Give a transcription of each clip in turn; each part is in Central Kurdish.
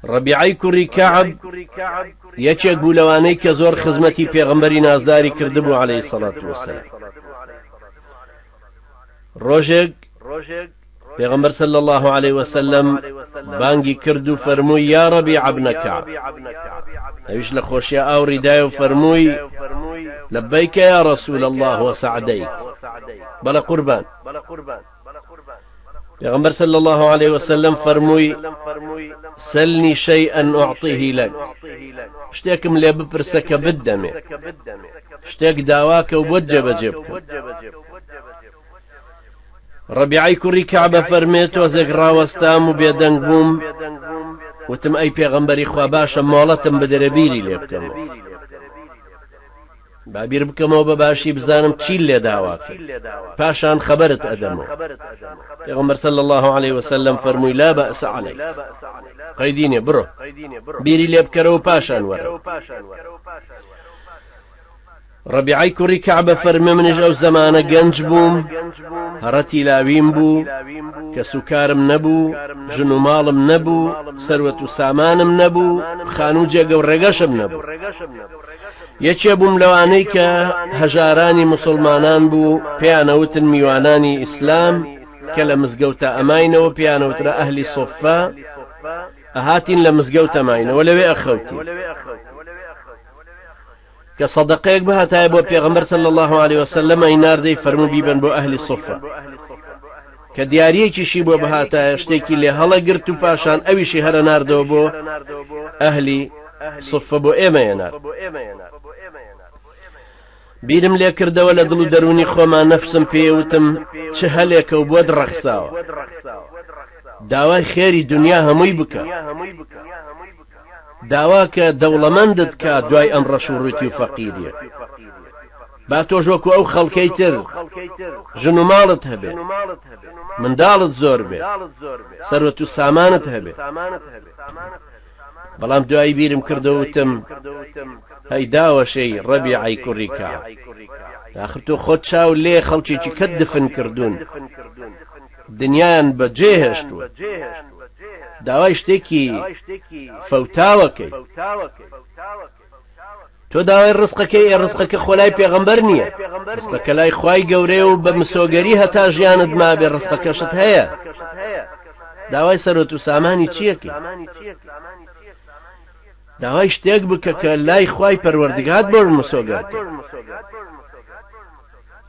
ڕەبیعەی کوڕی کەعب یەکێک بوو لەوانەی کە زۆر خزمەتی پێغەمبەری نازداری کردبوو عەلەیهی سەڵات وەسەلام. ڕۆژێک پێغەمبەر صلی الله علیه وسلم بانگی کرد و فەرمووی یا ڕەبیعە بنە کەعب، ئەویش لە خۆشیا ئاوڕی دای و فەرمووی لبیک یا رسول الله وسعدیک، بەڵێ قوربان. پێغەمبەر صلی الله علیه وسلم فەرمووی سلنی شیئا اعطیه لک، شتێکم لێ بپرسە کە بتدەمێ، شتێک داواکە و بۆت جێبەجێ بکەم. ڕەبیعەی کوڕی کەعبە فەرمێ تۆزێک ڕاوەستام و بێدەنگ بووم، وتم ئەی پێغەمبەری خوا باشە مۆڵەتم بدەرێ بیری لێ بکەمەوە. با بیر بکەمەوە بە باشی بزانم چی لێ داوا کرد پاشان خەبەرت ئەدەمەوە. پێغەمبەر صلی الله علیه وسلم فەرمووی لا بەئس علیک، قەیدی نیە بڕۆ بیری لێ بکەرەوە پاشان وەرە. ڕەبیعەی کوڕی کەعبە فەرمی منیش ئەو زەمانە گەنج بووم، هەڕەتی لاویم بوو، کەسوکارم نەبوو، ژن و ماڵم نەبوو، سەروەت و سامانم نەبوو، خانوو و جێگە و ڕێگەشم نەبوو. یەکێ بووم لەوانەی کە هەژارانی موسڵمانان بوو، پێیانەوتن میوانانی ئیسلام، کە لە مزگەوتا ئەماینەوە پێیانەوترا ئەهلی سوففە، ئەهاتین لە مزگەوتە ماینەوە لەوێ ئەخەوتین. کە سەدەقەیەک بهاتایە بۆ پێغەمبەر صلی اللە علیه وسلم ئەیناردەی فەرموو بیبەن بۆ ئەهلی صفە، کە دیاریەکیشی بۆ بهاتایە شتێکی لێ هەڵەگرت و پاشان ئەویشی هەرە ناردەوە بۆ ئەهلی صفە بۆ ئێمە ێنارد. بیرم لێ کردەوە لە دڵ و دەروونی خۆما نەفسم پێوتم چ هەلێکە و بۆت ڕەخساوە، داوای خێری دنیا هەمووی بکە، داواکە دەوڵەمەندت کا دوای ئەم ڕەش و ڕووتی و فەقیریە، با تۆش وەکو ئەو خەڵکەی تر ژن و ماڵت هەبێ، منداڵت زۆر بێ، سەروەت و سامانت هەبێ. بەڵام دوایی بیرم کردەوە وتم هەی داوەشێی ڕەبیعەی کوڕی کەعب، ئاخر تۆ خۆت چاو لێ خەڵکێکی کەت دفن کردوون، دنیایان بەجێ هێشتووە، داوای شتێکی فەوتاوەکەی. تۆ داوای ڕزقەکەی، ئێ ڕزقەکە خۆ لای پێغەمبەر نییە، ڕزقەکە لای خوای گەورەیە و بە مسۆگەری هەتا ژیانت مابێ ڕزقەکەشت هەیە. داوای سەرۆت و سامانی چیەکەی؟ داوای شتێک بکە کە لای خوای پەروەردگات بۆ مسۆگەر بکە.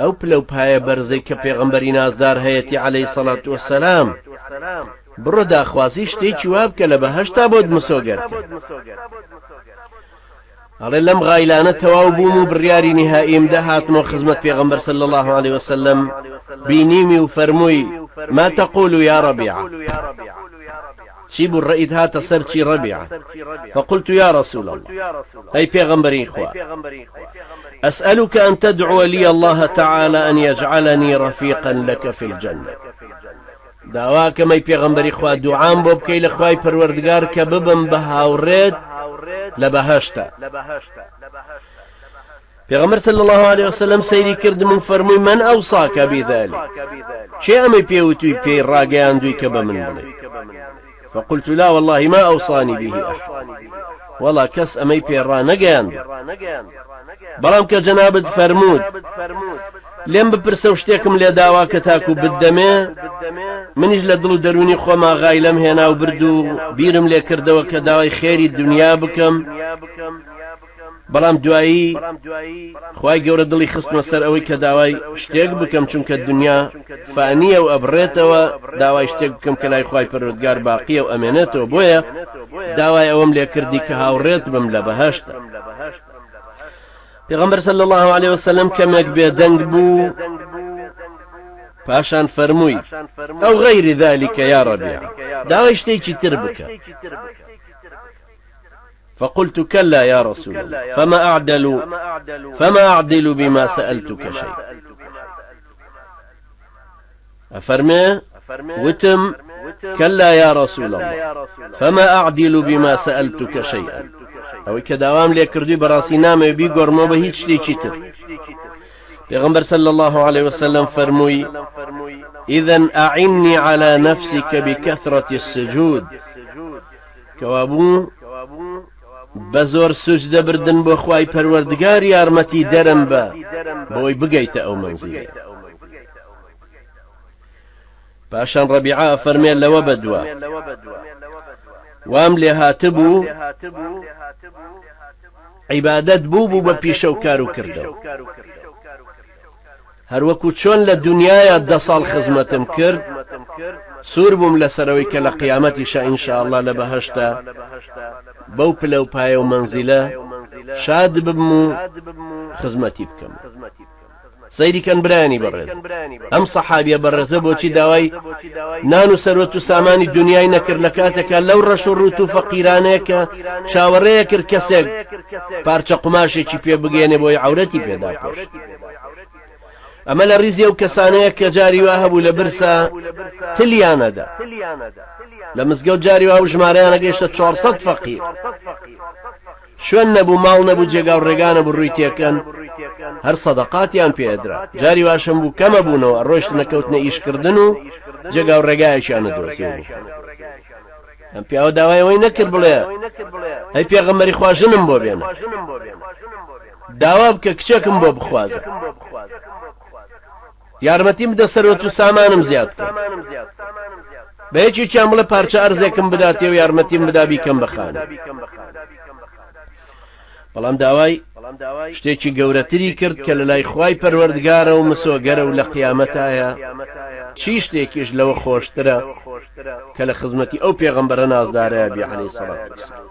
ئەو پلە و پایە بەرزەی کە پێغەمبەری نازدار هەیەتی عەلەیهی سەڵات وەسەلام، بڕۆ داخوازی شتێکی وا بکە لە بەهەشتا بۆت مسۆگەر کە. ئەڵێ لەم غایلانە تەواو بووم و بڕیاری نیهائیم دا هاتمەوە خزمەت پێغەمبەر صلی الله علیه وسلم، بینیمی و فەرمووی ما تقول یا ربیعە، چی بوو ڕەئیت هاتە سەر چی ڕەبیعە؟ فقلت یا رسول الله، ئەی پێغەمبەری خوا، أسألك أن تدعو لي الله تعالى أن يجعلني رفيقا لك في الجنة. داواکەم ئەی پێغەمبەری خوا دوعام بۆ بکەی لە خوای پەروەردگار کە ببم بە هاوڕێت لە بەهەشتا. پێغەمبەر صلی الله علیه وسلم سەیری کردم و فەرمووی من ئەوصاک بذلك، کێ ئەمەی پێوتووی پێی ڕاگەیاندووی کە بە من بڵێ؟ فقلت لا والله ما أوصاني به أحد، وەڵا کەس ئەمەی پێ ڕانەگەیاندووم، بەڵام کە جەنابت فەرمووت لێم بپرسە و شتێکم لێ داوا کە تاکو بتدەمێ، منیش لە دڵ و دەروونی خۆما غایلەم هێنا و برد و بیرم لێ کردەوە کە داوای خێری دنیا بکەم، بەڵام دوایی خوای گەورە دڵی خستمە سەر ئەوەی کە داوای شتێک بکەم، چونکە دنیا فانیە و ئەبڕێتەوە، داوای شتێک بکەم کە لای خوای پەروەردگار باقیە و ئەمێنێتەوە، بۆیە داوای ئەوەم لێ کردی کە هاوڕێت بم لە بەهەشتە. پێغەمبەر صلی الله علیه وسلم کەمێک بێدەنگ بوو، پاشان فەرمووی ئەو غەیری ذلك یا ربیعە، داوای شتێکی تر بکە. فقلت كلا يا رسول الله فما أعدل فما أعدل بما سألتك شيء. ئەفەرمێ وتم كلا يا رسول الله فما أعدل بما سألتك شيئا، ئەوەی کە داوام لێ کردووی بەڕاستی نامەوێ بیگۆڕمەوە بە هیچ شتێکی تر. پێغەمبەر صلی الله عليه وسلم فەرمووی إذن أعني على نفسك بكثرة السجود. کەوابوو بە زۆر سوجدە بردن بۆ خوای پەروەردگار یارمەتی دەرم بە بۆی بگەیتە ئەو مەنزیلە. پاشان ڕەبیعە ئەفەرمێ لەوە بەدوا وام لێ هاتبوو عیبادەت بوو بوو بە پیشە و کار و کردەوە هەروەکو چۆن لە دنیایا دە ساڵ خزمەتم کرد سوور بووم لەسەرەوەی کە لە قیامەتیشا إن شاء الله لە بەهەشتا بەو پلە و پایە و مەنزیلە شاد ببم و خزمەتی بکەم. سەیری کەن برایانی بەڕێز ئەم سەحابیە بەڕێزە بۆچی داوای نان و سەروەت و سامانی دنیای نەکرد لە کاتێکا لەو ڕەش و ڕوت و فەقیرانەیە کە چاوەڕێیە کرد کەسێک پارچە قوماشێکی پێ بگەێنێ بۆی عورەتی پێداپۆش ئەمە لە ڕیزی ئەو کەسانەیە کە جاری وا هەبوو لە برسا تلیانەدا لە مزگەوت جاری وا و ژمارەیانە گەیشتە 400 فەقیر شوێن نەبوو ماڵ نەبوو جێگا و ڕێگا نەبوو ڕووی تێکەن هەر سەدەقاتیان پێدرا جاری واشم بوو کەمە بوونەوە ڕۆشتنە کەوتنە ئیشکردن و جێگا و ڕێگایەکیان نەدۆزیەوە ئەم پیاوە داوای ئەوەی نەکرد بڵێ ئەی پێغەمبەری خوا ژنم بۆ بێنە داوا بکە کچێکم بۆ بخوازە یارمەتیم بدە سەروەت و سامانم زیاد کە بە یەکێکیان بڵێ پارچە ئەرزێکم بداتێ و یارمەتیم بدا بیکەم بە خانوو بەڵام داوای شتێکی گەورەتری کرد کە لە لای خوای پەروەردگارە و مسۆگەرە و لە قیامەتایە چی شتێکیش لەوە خۆشترە کە لە خزمەتی ئەو پێغەمبەرە نازدارەیە بی عەلەیهی سەڵات وەسەلام.